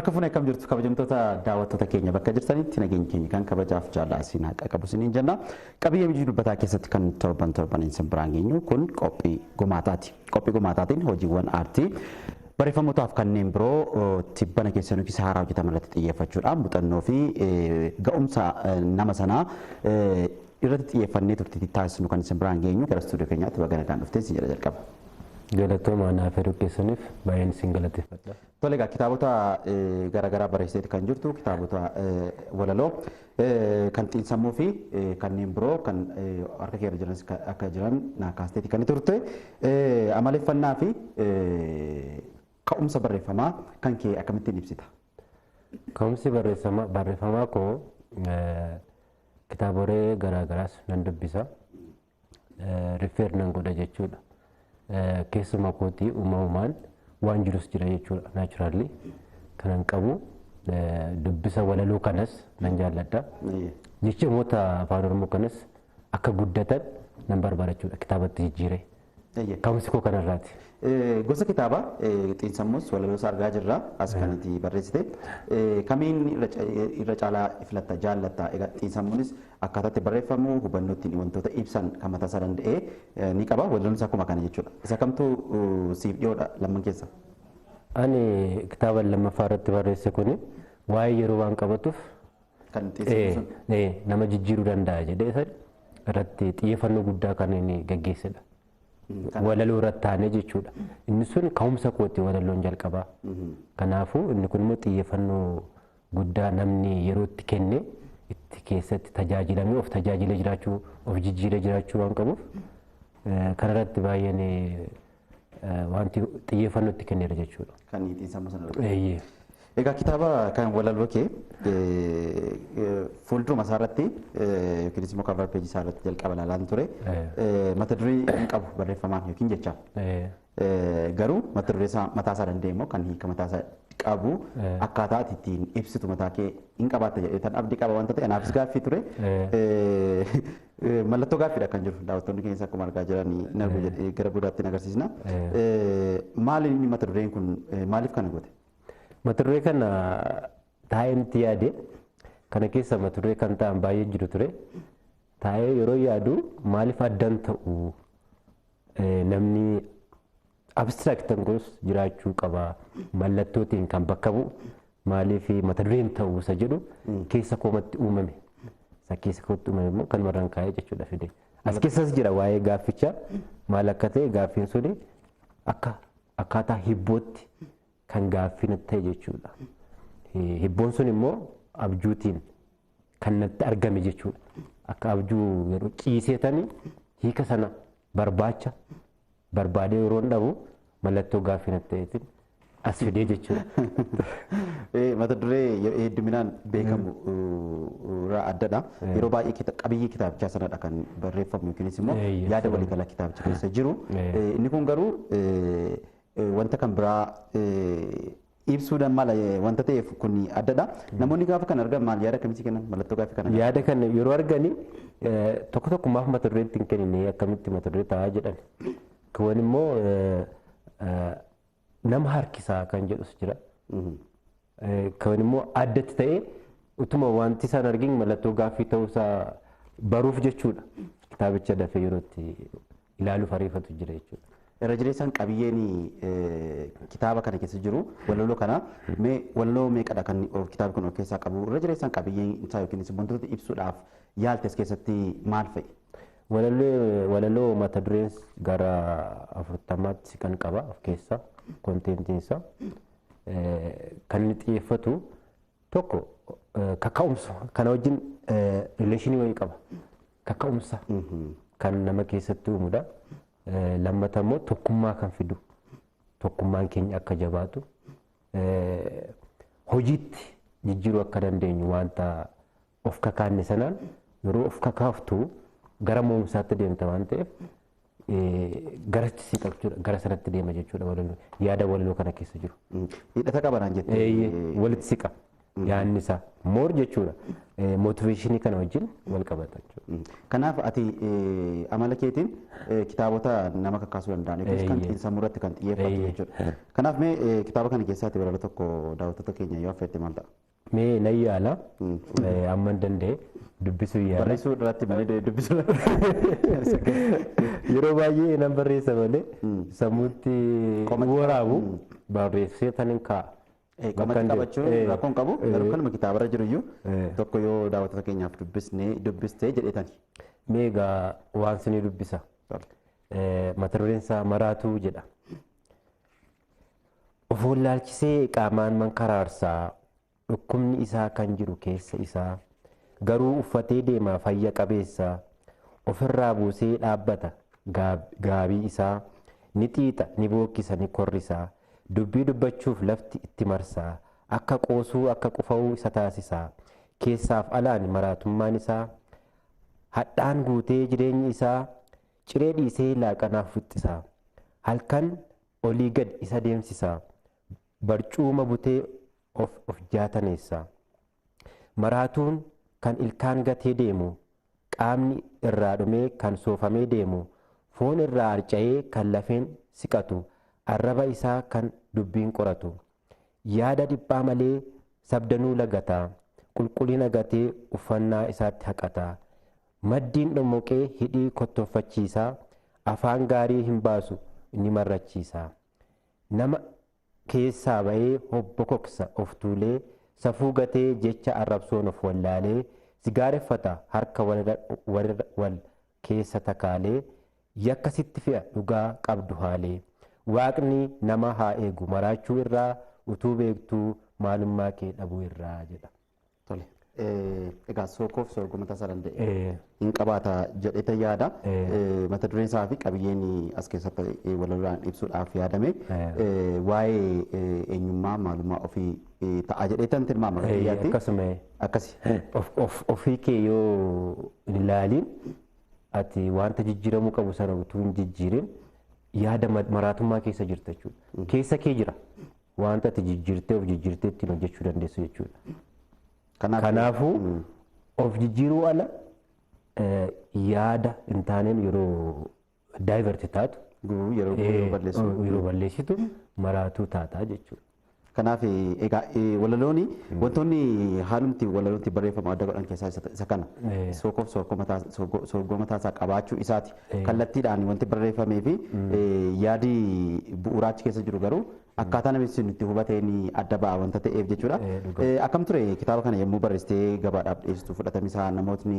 Harka fuunee akkam jirtu, kabajamtoota daawwattoota keenya? Bakka jirtanitti nageenya keenya kan kabajaaf jaalala isiin haqa qabu isiniin jenna. Qabiyyee mijuu dubbataa keessatti kan torban torbaniin isin biraan geenyu kun qophii gumaataati. Qophii gumaataatiin hojiiwwan aartii, barreeffamootaaf kanneen biroo tibbana keessanuu keessa haaraa hojjetaman irratti xiyyeeffachuudhaan muuxannoo fi ga'umsa nama sanaa irratti xiyyeeffannee turtii taasisnu kan isin biraan geenyu. Gara istuudiyoo keenyaatti baga nagaan dhuftee isin jedha jalqaba. Galatooma, naaf heeruu keessaniif baay'een isin galateeffadha. Tole egaa, kitaabota garaagaraa barreessiteeti kan jirtu. Kitaabota walaloo, kan xiinsammuu fi kanneen biroo kan harka keerra jiranis akka jiran naa kaasteeti kan turte. Amaleeffannaa fi ka'umsa barreeffamaa kan kee akkamittiin ibsita? Ka'umsi barreeffamaa koo kitaabolee garaagaraas nan dubbisa. Refer nan godha jechuudha. Keessuma kootii uumamumaan waan jirus jira jechuudha, naturally kanan qabu. Dubbisa walaloo kanas nan jaalladha. Jechamoota Afaan Oromoo kanas akka guddatan nan barbaada jechuudha, kitaabatti jijjiiree. Ka'umsi koo kanarraati. Gosa kitaabaa xiinsammuus walaloos argaa jirra as kanatti barreessite. Kamiin irra caalaa filatta, jaallatta? Egaa xiinsammuunis akkaataa itti barreeffamu, hubannoo ittiin wantoota ibsan kan mataa isaa danda'e ni qaba. Walaloonis akkuma kana jechuudha. Isa kamtu siif dhiyoodha lamman keessa? Ani kitaaba lammaffaa irratti barreesse kuni waa'ee yeroo waan qabatuuf Kan xiinsammuu sun. nama jijjiiruu danda'a jedhee irratti xiyyeeffannoo guddaa kan inni gaggeessedha. Walaloo irratti taanee jechuudha. Inni sun ka'umsa kooti, walaloon jalqabaa. Kanaafuu inni kun immoo xiyyeeffannoo guddaa namni yeroo itti kenne itti keessatti tajaajilamee, of tajaajilee jiraachuu, of jijjiiree jiraachuu waan qabuuf, kanarratti baay'een wanti xiyyeeffannoo itti kenneera jechuudha. Kan xiinsammuu sana irratti. Egaa kitaaba kan walaloo kee fuulduruma isaa irratti yookiin immoo cover page isaa irratti jalqaba ilaalaan ture. Mata duree hin qabu barreeffamaan yookiin jechaan. Garuu mata duree isaa mataa isaa danda'e immoo kan hiika mataa isaa qabu, akkaataa ati ittiin ibsitu mataa kee hin qabaatta jedhee tan abdii qaba wanta ta'e anaafis gaaffii ture. Mallattoo gaaffiidha kan jiru, daawwattoonni keenya akkuma argaa jiran ni argu jedhee gara boodaatti ni agarsiisna. Maali inni mata dureen kun, maaliif kana goote? Mata duree kana taa'ee yaade. Kana keessa mata duree kan ta'an baay'ee jiru ture. Taa'ee yeroo yaadu, maaliif addan ta'u, namni abstract kunis jiraachuu qaba, mallattootiin kan bakka bu'u maaliif mata dureen ta'u isa jedhu keessa koomatti uumame. Isa keessa kootti uumame immoo kanumarraan kaa'ee jechuudha fide. As keessas jira waa'ee gaaffichaa maal akka ta'e, gaaffiin suni akka akkaataa hibbootti kan gaaffii natti ta'e jechuudha. Hibboon sun immoo abjuutiin kan natti argame jechuudha. Akka abjuu yeroo ciiseetanii hiika sana barbaacha barbaadee yeroo hin dhabu, mallattoo gaaffii natti ta'eetiin as fidee jechuudha. Mata duree hedduminaan beekamu irraa addadha. Yeroo baay'ee qabiyyee kitaabichaa sanadha kan barreeffamu yookiinis immoo yaada waliigalaa kitaabicha keessa jiru. Inni kun garuu wanta kan biraa ibsuu mala wanta ta'eef kun addadha. Namoonni gaafa kan argan maal, yaada akkamitti kennan mallattoo gaaffii kana? Yaada kana yeroo argani tokko tokko maaf mata dureetti hin kennine, akkamitti mata duree ta'aa jedhan. Kuwan immoo nama harkisaa kan jedhus jira. Kan immoo addatti ta'ee utuma wanti isaan argin mallattoo gaaffii ta'uusaa baruuf jechuudha. Kitaabicha dafee yeroo itti ilaaluuf ariifatu jira jechuudha. Irra jireessaan qabiyyeen kitaaba kana keessa jiru walaloo kana, mee walaloo meeqadha kan kitaabni kun of keessaa qabu? Irra jireessaan qabiyyeen isaa yookiin wantoota ibsuudhaaf yaalte as keessatti maal fa'i? Walaloo mata dureen gara 40tti kan qaba of keessaa, contentiin isaa. Kan inni xiyyeeffatu tokko kaka'umsa kana wajjin relation wayii qaba. Kaka'umsa kan nama keessatti uumudha. Lammata immoo tokkummaa kan fidu, tokkummaan keenya akka jabaatu, hojiitti jijjiiruu akka dandeenyu, wanta of kakaanne sanaan yeroo of kakaaftu gara mo'umsaatti deemta waan ta'eef garatti siqa jechuudha, gara sanatti deema jechuudha walaloo, yaada walaloo kana keessa jiru. Hidhata qaba naan jettee. Walitti siqa yaadni isaa more jechuudha. Motivationii kana wajjin wal qabata jechuudha. Kanaaf ati amala keetiin kitaabota nama kakaasuu danda'an yookiis kan xiinsammuu irratti kan xiyyeeffatu jechuudha. Kanaaf mee kitaaba kana keessaatti walaloo tokko daawwattoota keenya yoo affeerte maal ta'a? Mee nan yaala, amma hin danda'e dubbisuu yaala. Barreessuu irratti malee dubbisuu irratti. Yeroo baay'ee nan barreessa malee sammuutti waraabu barreessee tan kaa'a. Qomatti qabachuun rakkoo hin qabu. Garuu kanuma kitaabarra jiru iyyuu tokko yoo daawwattoota keenyaaf dubbisnee dubbistee jedheetani. Mee egaa waan sinii dubbisa. Mata dureen isaa maraatuu jedha. Of wallaalchisee qaamaan mankaraarsaa, dhukkubni isaa kan jiru keessa isaa, garuu uffatee deema fayya qabeessa, ofirraa buusee dhaabbata gaabii isaa, ni xiixa, ni bookkisa, ni korrisaa, dubbii dubbachuuf lafti itti marsaa, akka qoosuu akka qufa'uu isa taasisaa, keessaaf alaan maraatummaan isaa, hadhaan guutee jireenyi isaa, ciree dhiisee laaqanaaf wixxisaa, halkan olii gad isa deemsisaa, barcuuma butee of jaataneessa. Maraatuun kan ilkaan gatee deemu, qaamni irraa dhumee kan soofamee deemu, foon irraa harca'ee kan lafeen siqatu, arraba isaa kan dubbiin qoratu. Yaada dhiphaa malee sabdanuu lagataa, qulqullina gatee uffannaa isaatti haqataa. Maddiin dhommoqee hidhii kottoonfachiisaa, afaan gaarii hin baasu ni marrachiisa. Nama keessaa ba'ee hobbokoksa of tuulee, safuu gatee jecha arrabsoon of wallaalee, sigaareffata harka wal keessa takaalee, yakka sitti fe'a dhugaa qabdu haalee. Waaqni nama haa eegu maraachuu irraa, utuu beektuu maalummaa kee dhabuu irraa jedha. Tole. Egaa sookoof soorgoo mataa isaa danda'e hin qabaata jedhee yaada. Mata dureen isaa fi qabiyyeen as keessatti walaloodhaan ibsuudhaaf yaadame waa'ee eenyummaa maalummaa ofii ta'a jedhee tan tilmaama. Akkasuma. Akkasi. Ofii kee yoo hin ilaaliin ati wanta jijjiiramuu qabu sana utuu hin jijjiirin yaada maraatummaa keessa jirta jechuudha. Keessa kee jira wanta ati jijjiirtee of jijjiirtee ittiin hojjechuu dandeessu jechuudha. Kanaafuu of jijjiiruu ala yaada hin taaneen yeroo daayivarti taatu yeroo balleessitu maraatuu taataa jechuudha. Kanaaf egaa walalooni wantoonni haalumti walaloonti barreeffamu adda godhan keessaa isa kana. Sookoof soorgoo mataa isaa qabaachuu isaati. Kallattiidhaan wanti barreeffamee fi yaadi bu'uuraachi keessa jiru garuu akkaataa namichi sun itti hubateen adda ba'a wanta ta'eef jechuudha. Akkam ture kitaaba kana yommuu barreessitee gabaadhaaf dhiyeessitu fudhatami isaa namootni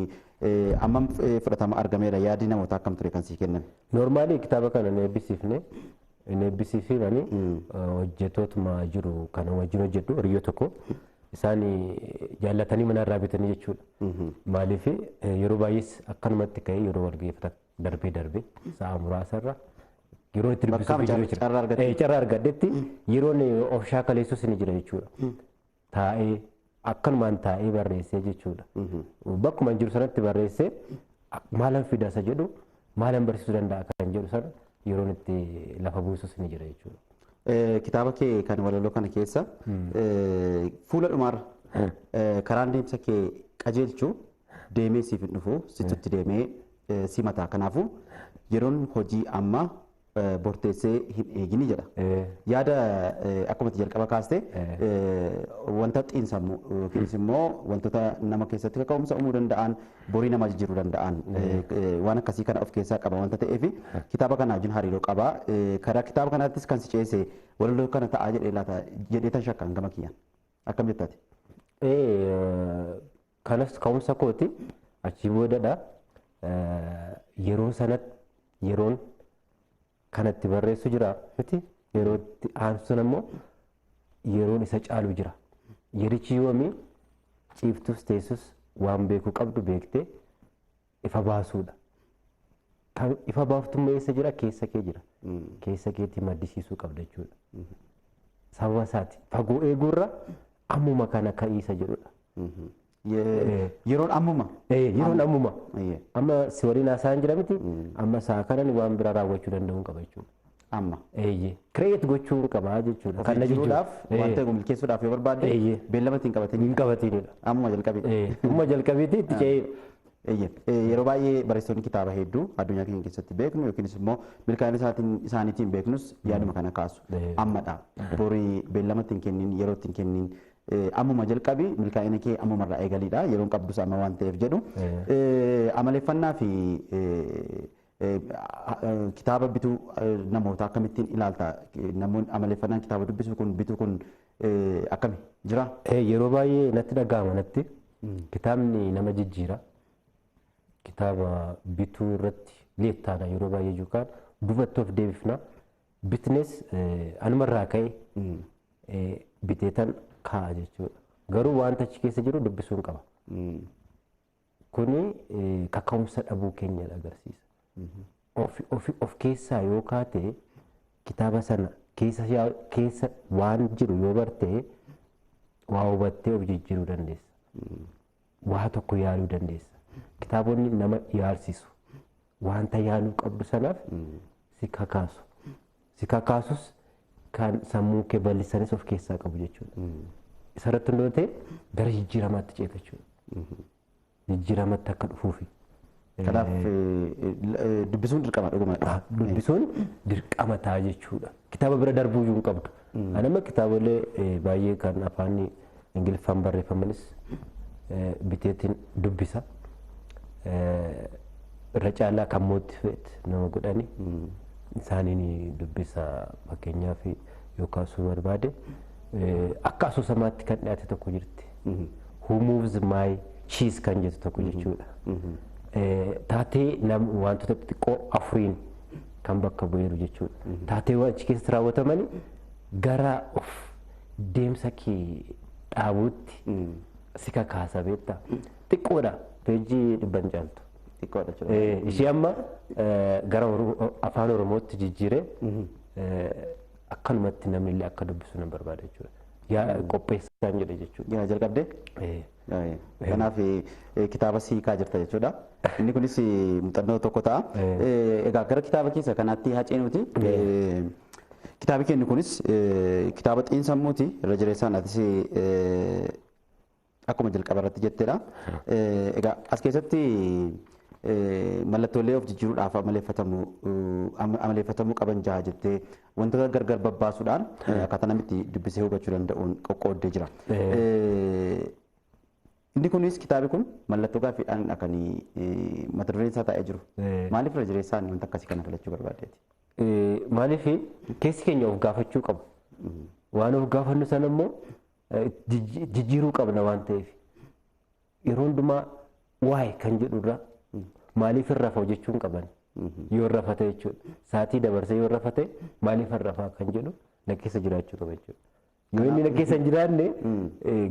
ammam fudhatama argameera, yaadi namoota akkam ture kan sii kenname? Noormaalii kitaaba kana hin eebbisiifne. Hin eebbisiifne hojjettootuma jiru kana wajjin hojjedhu hiriyyoo tokko isaan jaallatanii mana irraa bitanii jechuudha. Maaliif yeroo baay'ees akkanumatti ka'ee yeroo wal geeffatan darbee darbee sa'a muraasa irra yeroo itti dubbisuuf jiru jechuudha. Carraa argadhetti yeroon of shaakaleessus ni jira jechuudha. Taa'ee akkanumaan taa'ee barreessee jechuudha. Bakkuma jiru sanatti barreessee maalan fida isa jedhu maalan barsiisuu danda'a kan jedhu sana yeroon itti lafa buusus ni jira jechuudha. Kitaaba kee kan walaloo kana keessa fuula dhumaarra karaan deemsa kee qajeelchu deemee siif hin dhufu, sittutti deemee si mataa. Kanaafuu yeroon hojii amma borteessee hin eegini jedha. Yaada akkuma itti jalqaba kaaste wanta xiinsammuu yookiis immoo wantoota nama keessatti kaka'umsa uumuu danda'an, borii nama jijjiiruu danda'an waan akkasii kana of keessaa qaba wanta ta'eef kitaaba kana wajjin hariiroo qaba. Karaa kitaaba kanaattis kan si ceese walaloo kana ta'aa jedhee laata jedhee tan shakkaan gama kiyyaan. Akkam jettaati? Kanas ka'umsa kooti achii boodadha. Yeroo sanatti yeroon kanatti barreessu jira miti, yeroo itti aansuun ammoo yeroon isa caalu jira. Yerichi yoomii ciiftus teessus waan beekuu qabdu beektee ifa baasuudha. Kan ifa baaftummaa eessa jira? Keessa kee jira. Keessa keetti maddisiisuu qabda jechuudha. Sababa isaati fagoo eeguurra ammuma kana ka'iisa jedhudha. Yeroon ammuma. Yeroon ammuma. Amma si waliin haasa'an jira miti, amma sa'a kanan waan biraa raawwachuu danda'uun qaba jechuudha. Amma. Eeyyee. Create gochuu qabaa jechuudha. Kan jijjiiruudhaaf, waan ta'e milkeessuudhaaf yoo barbaadde beellama ittiin qabatanii. Hin qabatinidha. Ammuma jalqabe. Amma jalqabeetii itti ce'ee. Yeroo baay'ee barreessitoonni kitaaba hedduu addunyaa keenya keessatti beeknu yookiinis immoo milkaa'ina isaaniitiin beeknus yaaduma kana kaasu. Ammadha. Borii beellama ittiin kennin, yeroo ittiin kennin, ammuma jalqabi, milkaa'ina kee ammumarraa eegaliidha. Yeroon qabdus amma waan ta'eef jedhu. Amaleeffannaa fi kitaaba bituu namoota akkamittiin ilaalta? Namoonni amaleeffannaan kitaaba dubbisuu kun bituu kun akkami jira? Yeroo baay'ee natti dhaga'ama natti. Kitaabni nama jijjiira. Kitaaba bituu irratti leettaadha yeroo baay'ee yookaan duubatti of deebifna. Bitnes anumarraa ka'e biteetan kaa'a jechuudha. Garuu wanta achi keessa jiru dubbisuun qaba. Kuni kaka'umsa dhabuu keenya agarsiisa. Of keessaa yoo kaate kitaaba sana keessa waan jiru yoo barte waa hubattee of jijjiiruu dandeessa. Waa tokko yaaluu dandeessa. Kitaabonni nama yaalsisu. Wanta yaaluu qabdu sanaaf si kakaasu. Si kakaasus kan sammuu kee bal'isanis of keessaa qabu jechuudha. Isarratti hundootee gara jijjiiramaatti ceeta jechuudha. Jijjiiramatti akka dhufuufi. Kanaaf dubbisuun dirqama dhuguma. Dubbisuun dirqama ta'a jechuudha. Kitaaba bira darbuu iyyuu hin qabdu. Ani amma kitaabolee baay'ee kan afaan Ingiliffaan barreeffamanis biteetiin dubbisa. Irra caalaa kan motivate nama godhani isaaniin dubbisa. Fakkeenyaaf yoo kaasuu barbaade akka asoosamaatti kan dhiyaate tokko jirti. "Who Moves My Cheese" kan jettu tokko jechuudha. Taatee wantoota xixiqqoo afuriin kan bakka bu'eeru jechuudha. Taateewwan achi keessatti raawwataman gara of deemsa kee dhaabuutti si kakaasa beektaa. Xiqqoodha, peejii 100 caaltu. Xiqqoodha jechuudha. Ishee amma gara afaan Oromootti jijjiiree akkanumatti namni illee akka dubbisu nan barbaada jechuudha. Yaa qopheessaan jedhe jechuudha. Yaa jalqabdee? Kanaaf kitaaba siikaa jirta jechuudha. Inni kunis muuxannoo tokko ta'a. Egaa gara kitaaba keessa kanaatti haa ceenuuti. Kitaabi keenya kunis kitaaba xiinsammuuti. Irra jireessaan atis akkuma jalqaba irratti jetteedha. Egaa as keessatti mallattoolee of jijjiiruudhaaf amaleeffatamuu qaban jaha jettee wantoota gargar babbaasuudhaan akkaataa namni dubbisee hubachuu danda'uun qoqqooddee jira. Inni kunis kitaabi kun mallattoo gaaffiidhaan kan mata dureen isaa taa'ee jiru. Maaliif irra jireessaan wanta akkasii kana filachuu barbaaddeeti? Maaliif keessi keenya of gaafachuu qabu. Waan of gaafannu sana immoo jijjiiruu qabna waan ta'eef. Yeroo hundumaa waa'ee kan jedhurra maaliif irra rafa hojjechuu hin qaban. Yoo rafate jechuudha. Saatii dabarsee yoo rafate maaliif irra rafaa kan jedhu na keessa jiraachuu qaba jechuudha. Yoo inni na keessa hin jiraanne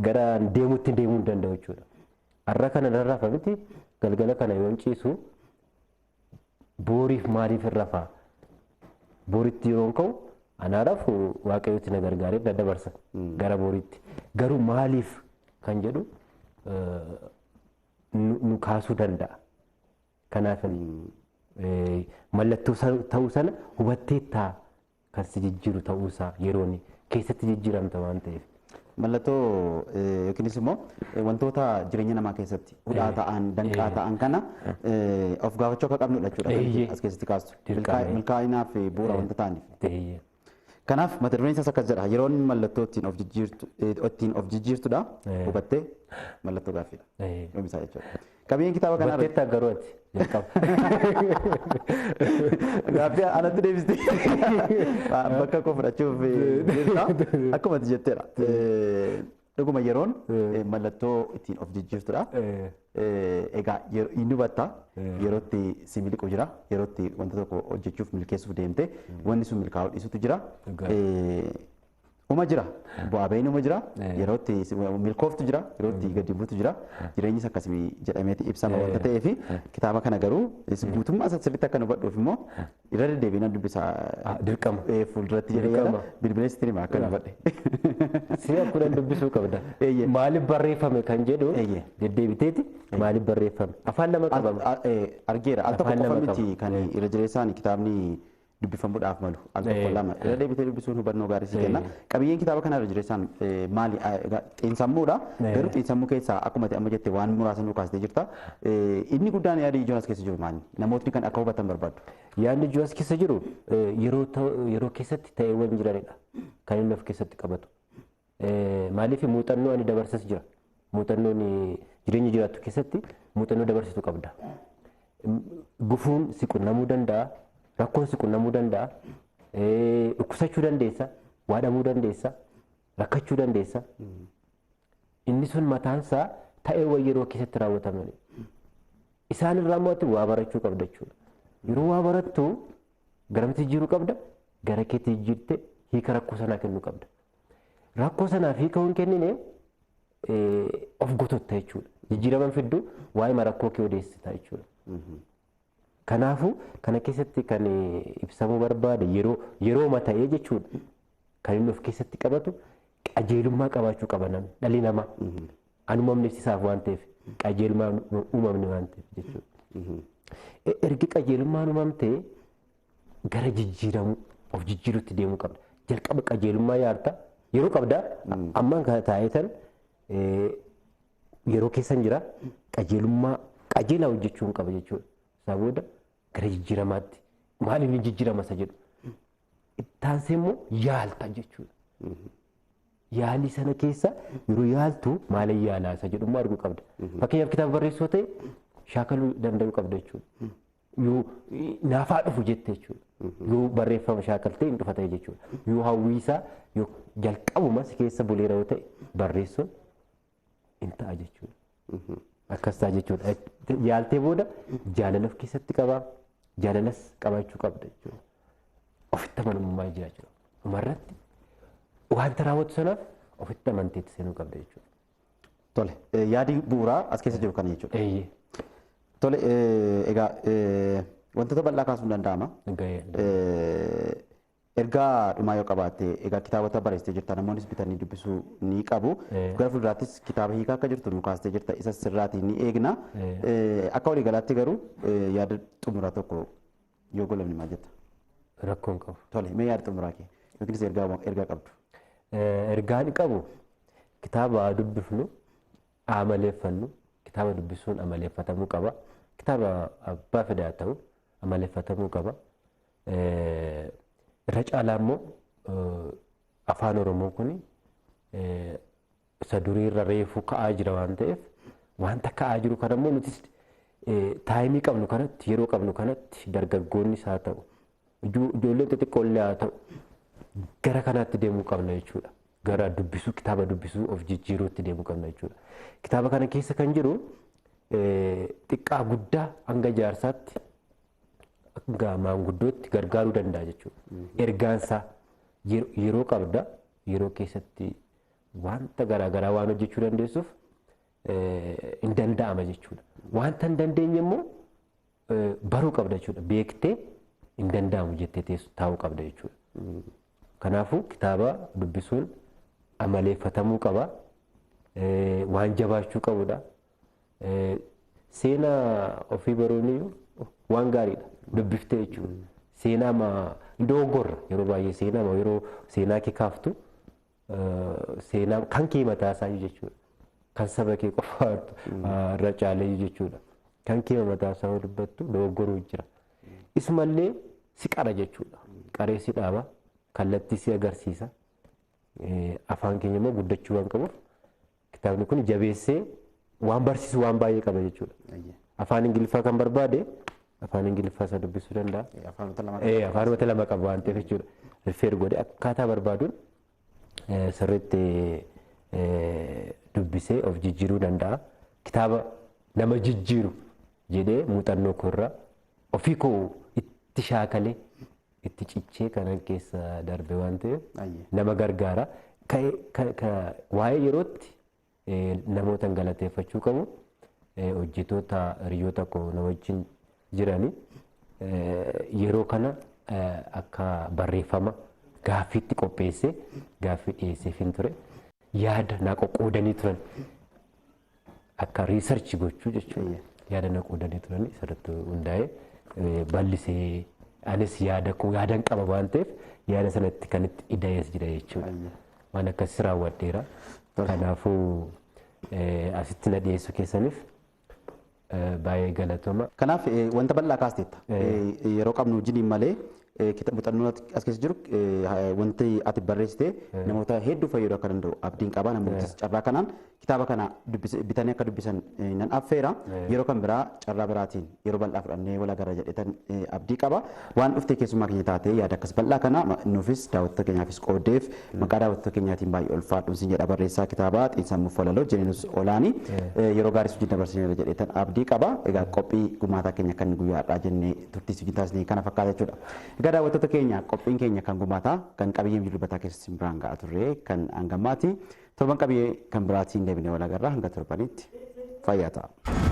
gara deemutti deemuu hin danda'u jechuudha. Har'a kana nan rafa miti, galgala kana yoon ciisu booriif maaliif irra rafaa? Booritti yeroon ka'u anaadhaaf Waaqayyooti na gargaaree na dabarsa gara booritti. Garuu maaliif kan jedhu nu kaasuu danda'a. Kanaaf mallattoo ta'uu sana hubatteettaa kan si jijjiiru ta'uusaa yeroon keessatti jijjiiramta waan ta'eef. Mallattoo yookiinis immoo wantoota jireenya namaa keessatti hudhaa ta'an, danqaa ta'an kana of gaafachuu akka qabnudha jechuudha as keessatti kaastu. Milkaa'inaaf bu'uura wanta ta'aniif. Kanaaf mata dureen isaas akkas jedha. Yeroon mallattoo ittiin of jijjiirtudha. Hubattee mallattoo gaaffiidha. Dhumisaa jechuudha. Qabiyyeen kitaaba kanaa. Hubatteettaa garuu ati jalqaba. Gaaffii anatti deebistee bakka koo fudhachuuf jirta. Akkuma ati jetteedha. Dhuguma yeroon mallattoo ittiin of jijjiirtudha. Egaa inni hubatta yerootti si miliqu jira, yerootti wanta tokko hojjechuuf milkeessuuf deemte wanni sun milkaa'uu dhiisutu jira. Uma jira, bu'aa ba'iin uma jira, yerootti milkooftu jira, yerootti gadi buutu jira, jireenyis akkasii jedhameeti ibsama wanta ta'eefi kitaaba kana garuu guutummaa isaa sirriitti akka hubadhuuf immoo irra deddeebiin dubbisaa. Dirqama. Fuulduratti jedhee yaada bilbileessitti hima akka hubadhe. Si'a 10 dubbisuu qabda. Maaliif barreeffame kan jedhu deddeebiteeti maaliif barreeffame? Afaan lama qabama. Argeera. Al tokko qofa miti kan irra jireessaan kitaabni dubbifamuudhaaf malu al tokko lama irra deebitee dubbisuun hubannoo gaarii si kenna. Qabiyyeen kitaaba kanarra jireessaan maali? Xiinsammuudha. Garuu xiinsammuu keessaa akkuma ati amma jette waan muraasa nu kaastee jirta. Inni guddaan yaada ijoon as keessa jiru maali? Namootni kan akka hubatan barbaadu. Yaadni ijoo as keessa jiru yeroo keessatti ta'eewwan jiranidha. Kan inni of keessatti qabatu. Maaliif muuxannoo ani dabarsas jira. Muuxannoon jireenya jiraattu keessatti muuxannoo dabarsitu qabda. Gufuun si qunnamuu danda'a. Rakkoon si qunnamuu danda'a. Dhukkubsachuu dandeessa. Waadhamuu dandeessa. Rakkachuu dandeessa. Inni sun mataansaa ta'eewwan yeroo keessatti raawwatamanidha. Isaan irraa immoo ati waa barachuu qabda jechuudha. Yeroo waa barattu garamti jijjiiruu qabda, gara keetti jijjiirtee hiika rakkoo sanaa kennuu qabda. Rakkoo sanaaf hiika hin kennine of gototta jechuudha. Jijjiiraman fidduu waa'ee rakkoo kee odeessita jechuudha. Kanaafuu kana keessatti kan ibsamuu barbaade yeroo ta'ee jechuudha. Kan inni of keessatti qabatu qajeelummaa qabaachuu qaba namni dhalli namaa. An uumamni ibsisaaf waan ta'eef qajeelummaan uumamni waan ta'eef jechuudha. Ergi qajeelummaan uumamtee gara jijjiiramuu of jijjiiruutti deemuu qabda. Jalqaba qajeelummaa yaadta yeroo qabda ammaan kana taa'eetan yeroo keessan jira qajeelummaa qajeelaa hojjechuu hin qaba jechuudha. Isaa booda gara jijjiiramaatti maaliif inni jijjiirama isa jedhu. Ittaansee immoo yaalta jechuudha. Yaalii sana keessa yeroo yaaltu maaliin yaalaa isa jedhu immoo arguu qabda. Fakkeenyaaf kitaaba barreessuu ta'e shaakaluu danda'uu qabda jechuudha. Yoo naafaa dhufu jette jechuudha. Yoo barreeffama shaakaltee hin dhufa ta'e jechuudha. Yoo hawwiisaa yoo jalqabuma si keessa buleera yoo ta'e barreessuun hin ta'a jechuudha. Akkas ta'a jechuudha. Yaaltee booda jaalala of keessatti qabaa. Jaalalas qabaachuu qabda jechuudha. Ofitti amanamummaa jiraachuu qabda. Dhumarratti wanta raawwatu sanaaf ofitti amanteetti seenuu qabda jechuudha. Tole, yaadi bu'uuraa as keessa jiru kana jechuudha. Eeyyee. Tole, egaa wantoota bal'aa kaasuun danda'ama. Ergaa dhumaa yoo qabaatte egaa kitaabota barreessitee jirta namoonnis bitanii dubbisuu ni qabu. Gara fuulduraattis kitaaba hiikaa akka jirtu nu kaastee jirta isa sirraatii ni eegna. Akka waliigalaatti garuu yaada xumuraa tokko yoo goolabne maal jetta? Rakkoon qabu. Tole, mee yaada xumuraa kee yookiinis ergaa qabdu. Ergaan qabu kitaaba dubbifnu amaleeffannu kitaaba dubbisuun amaleeffatamuu qaba. Kitaaba abbaa fedhaa ta'u amaleeffatamuu qaba. Irra caalaa immoo afaan Oromoo kun isa durii irra reefuu ka'aa jira waan ta'eef wanta ka'aa jiru kana immoo nutis taayimii qabnu kanatti yeroo qabnu kanatti dargaggoonnis haa ta'u ijoolleen xixiqqoo illee haa ta'u gara kanaatti deemuu qabna jechuudha. Gara dubbisuu kitaaba dubbisuu of jijjiiruutti deemuu qabna jechuudha. Kitaaba kana keessa kan jiru xiqqaa guddaa hanga jaarsaatti hanga maanguddootti gargaaruu danda'a jechuudha. Ergaansaa yeroo qabda yeroo keessatti wanta garaagaraa waan hojjechuu dandeessuuf hin danda'ama jechuudha. Wanta hin dandeenye immoo baruu qabda jechuudha. Beektee hin danda'amu jettee taa'uu qabda jechuudha. Kanaafuu kitaaba dubbisuun amaleeffatamuu qaba. Waan jabaachuu qabudha. Seenaa ofii baruun iyyuu waan gaariidha. Dubbiftee jechuudha. Seenaa dogoggorra yeroo baay'ee seenaa yeroo seenaa kee kaaftu seenaa kan kee mataa isaa jechuudha. Kan saba kee qofa irra caalee jechuudha. Kan kee mataa isaa dubbattu dogoggoruu jira. Isumallee si qara jechuudha. Qaree si dhaaba. Kallattii si agarsiisa. Afaan keenya immoo guddachuu waan qabuuf kitaabni kun jabeessee waan barsiisu waan baay'ee qaba jechuudha. Afaan Ingiliffaa kan barbaade afaan Ingiliffaa isa dubbisuu danda'a. Afaanota lama qaba waan ta'eef jechuudha. Rifeer godhee akkaataa barbaaduun sirriitti dubbisee of jijjiiruu danda'a. Kitaaba nama jijjiiru jedhee muuxannoo koorraa ofii koo itti shaakalee itti cichee kanan keessa darbe waan ta'eef nama gargaara. Waa'ee yerootti namoota galateeffachuu qabu hojjetoota hiriyoota koo na wajjin jirani yeroo kana akka barreeffama gaaffiitti qopheessee gaaffii dhiyeesseef hin ture yaada naa qoqqoodanii turan akka riisarchi gochuu jechuudha yaada naa qoodanii turan isarratti hundaa'ee bal'isee Anis yaada koo yaadan qaba waan ta'eef yaada sanatti kan itti ida'ees jira jechuudha. Waan akkasii raawwadheera. Kanaafuu asitti na dhiyeessuu keessaniif baay'ee galatooma. Kanaaf wanta bal'aa kaasteetta. Yeroo qabnu wajjiniin malee muuxannoo as keessa jiru, wanti ati barreessite namoota hedduu fayyaduu akka danda'u abdiin qaba. Namootas carraa kanaan kitaaba kana bitanii akka dubbisan nan affeera. Yeroo kan biraa carraa biraatiin yeroo bal'aa fudhannee wal agarra jedhetan abdii qaba. Waan dhuftee keessummaa keenya taatee yaada akkas bal'aa kana nuufis daawwattoota keenyaafis qooddeef maqaa daawwattoota keenyaatiin baay'ee ulfaadhuun sin jedha. Barreessaa kitaabaa xiinsammuuf walaloo Jeneenus Olaanii, yeroo gaarii wajjin dabarsineera jedhetan abdii qaba. Egaa qophii gumaataa keenya kan guyyaa har'aa jennee turtii wajjin taasisnee kana fakkaata jechuudha. Egaa daawwattoota keenya, qophiin keenya kan gumaataa kan qabiyyee dubbataa keessatti biraan ga'a turre kan hangammaati. Torban qabiyyee kan biraatiin deebinee wal agarra. Hanga torbanitti fayyaa ta'a.